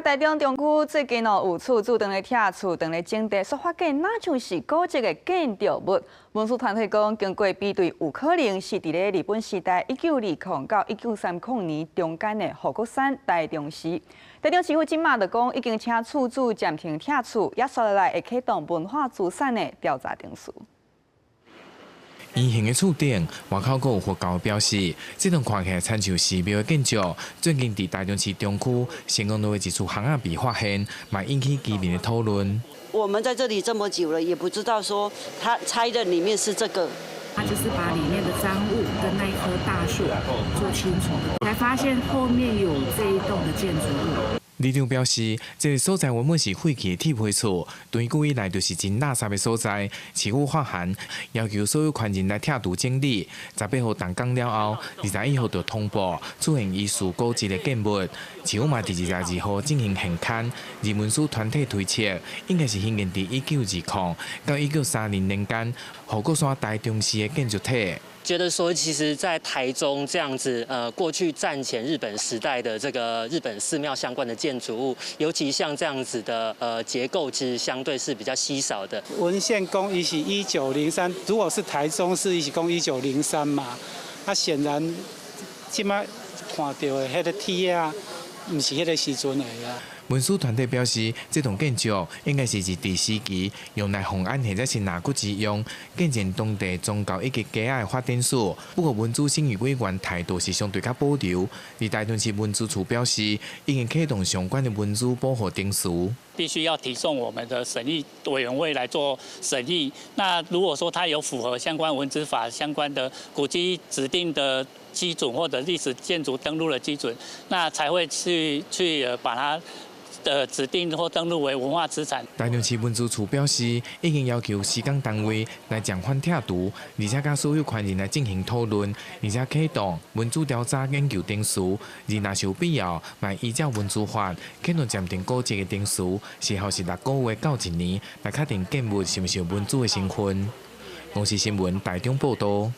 台中中區最近哦有厝主佇咧拆厝，佇咧整地，煞發現若像是古蹟的建築物。文史團體講，經過比對，有可能是佇咧日本時代1920到1930年中間的護國山台中寺。台中市府這馬就講，已經請厝主暫停拆厝，也紲落來會啟動文化資產的調查程序。圓形的厝頂，外口閣有佛教標識，這棟看起來親像寺廟的建築，最近佇台中市中區成功路的一處巷仔被發現，嘛引起居民的討論。我們在這裡這麼久了，也不知道說他拆的裡面是這個。他就是把裡面的贓物跟那一棵大樹做清除，才發現後面有這一棟的建築物。里長表示，這个所在原本是廢棄的鐵皮厝，長久以來就是真垃圾的所在。市府發函要求所有權人來拆除整理。18號動工了後，21號就通報出現疑似古蹟的建物。市府嘛佇22號進行現勘，而文史團體推測，應該是興建佇1920到1930年間護國山台中寺的建築體。覺得說，其實，在台中這樣子，過去戰前日本時代的這個日本寺廟相關的建築物，尤其像這樣子的，結構，其實相對是比較稀少的。文獻講伊是1903，如果是台中市，伊是講一九零三嘛，啊，顯然這馬看到的彼个鐵仔，毋是彼个時陣的啊。文史團體表示，這棟建築應該是日治時期用來奉安或者是納骨之用，見證當地宗教以及街仔的發展史。不過，文資審議委員態度是相對較保留。而台中市文資處表示，已經啟動相關的文資保護程序，必須要提送我們的審議委員會來做審議。那如果說它有符合相關文資法相關的古蹟指定的基準或者歷史建築登錄的基準，那才會去把它的指定或登錄為文化資產。台中市文資處表示，已經要求施工單位來暫緩拆除，而且佮所有權人來進行討論，而且啟動文資調查研究程序，而若是有必要，嘛依照文資法啟動暫停古蹟的程序，時效是6個月到一年，來確定建物是毋是有文資的身份。公視新聞台中報道。